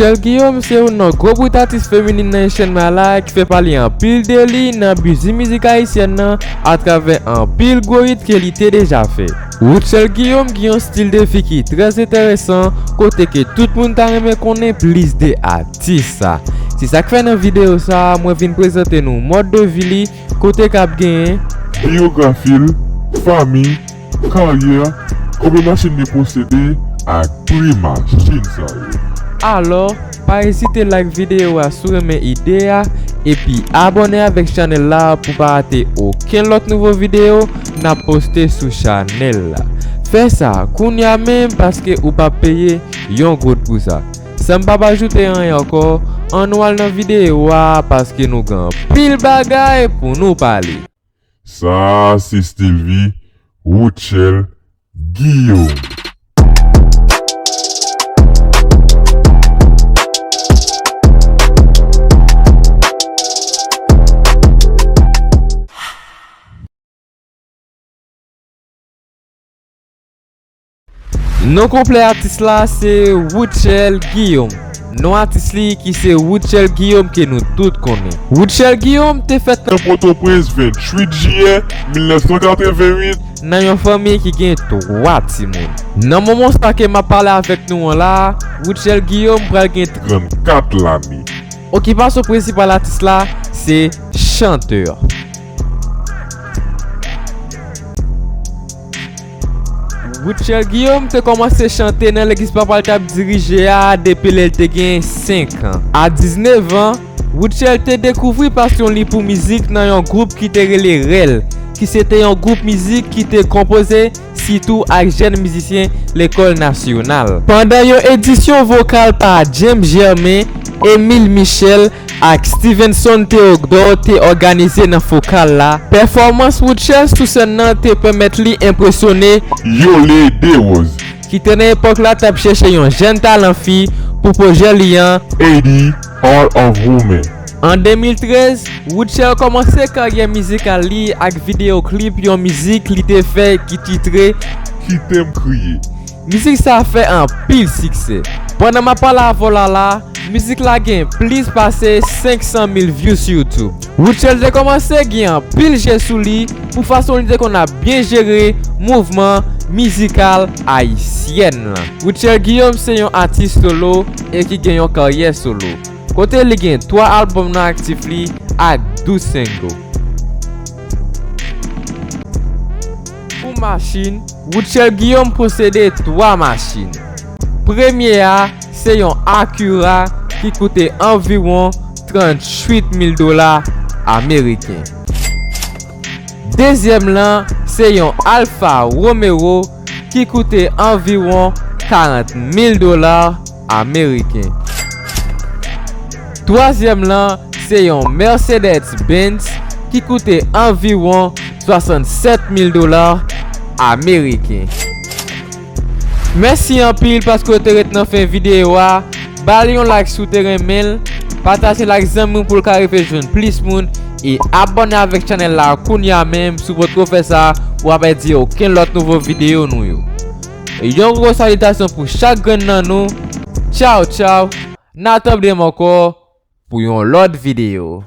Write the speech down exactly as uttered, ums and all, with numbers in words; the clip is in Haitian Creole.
Rutshelle Guillaume se youn nan gwo bout atis feminin nan Haitian Mala ki fè pale anpil de li nan bizi mizik ayisyèn nan atravè anpil gwo hit ke li te deja fè. Rutshelle Guillaume gen yon stil de vi ki trè enteresan, kote ke tout moun ta renmen konnen plis de atis sa. Se sa k fè nan videyo sa a, mwen vin prezante nou mòd de vi li, kote k ap genyen biyografi l, fanmi, karyè, konbyen machin li posede, ak pri machin sa yo. Alò, pa ezite like videyo a si w renmen ide a, epi abòne avèk chanèl la pou pa rate okenn lòt nouvo videyo n ap poste sou chanèl la. Fè sa kounye a menm paske ou p ap peye yon goud pou sa. San m p ap ajoute anyen ankò, ann nou al nan videyo a paske nou gen anpil bagay pou nou pale. Sa a se stil vi Rutshelle Guillaume. Non konplè atis la se Rutshelle Guillaume. Non atis li ki se Rutshelle Guillaume ke nou tout konnen. Rutshelle Guillaume te fèt nan Pòtoprens venntuit jiyè mil nèf san katreventuit nan yon fanmi ki gen twa timoun. Nan moman sa ke m ap pale avèk nou an la, Rutshelle Guillaume pral gen trannkat lane. Okipasyon prensipal atis la se chantè. Rutshelle Guillaume te kòmanse chante nan legliz papa l t ap dirije a depi lè l te gen senk an. A diznèf an, Rutshelle te dekouvri pasyon li pou mizik nan yon gwoup ki te rele Rèl, ki se te yon gwoup mizik ki te konpoze sitou ak jèn mizisyen Lekòl Nasyonal. Pandan yon edisyon vokal pa James Germain, Émile Michel ak Stevenson Théodore te òganize nan fokal la, pèfòmans Rutshelle sou sèn nan te pèmèt li enpresyone Yole Desroses, ki te nan epòk la t ap chèche yon jèn talan fi pou pwojè li an, Haiti, Heart of Woman. An de mil trèz, Rutshelle kòmanse karyè mizikal li ak videyo klip yon mizik li te fè ki titre Kite m kriye. Mizik sa fè anpil siksè. Pandan m ap pale avè w la la, mizik la gen plis pase senk san mil view sou YouTube. Rutshelle te kòmanse gen anpil je sou li pou fason li te konn ap byen jere mouvman mizikal ayisyèn lan. Rutshelle Guillaume se yon atis solo e ki gen yon karyè solo, kote li gen twa albòm nan aktif li ak douz single. Pou machin, Rutshelle Guillaume posede twa machin. Premye a se yon Acura ki koute anviwon tranntuit mil dola ameriken. Dezyèm lan se yon Alfa Romeo ki koute anviwon karant mil dola ameriken. Twazyèm lan se yon Mercedes Benz ki koute anviwon swasannsèt mil dola ameriken. Mèsi anpil paske w te ret nan fen videyo a. Ba l yon like si w te renmen l. Pataje l ak zanmi w pou l ka rive jwenn plis moun. E abòne avèk chanèl la kounye a menm. Si w potko fè sa, w ap pèdi okenn lòt nouvo videyo nou yo. Yon gwo salitasyon pou chak grenn nan nou. Tchaw, tchaw. N a tande m ankò pou yon lòt videyo.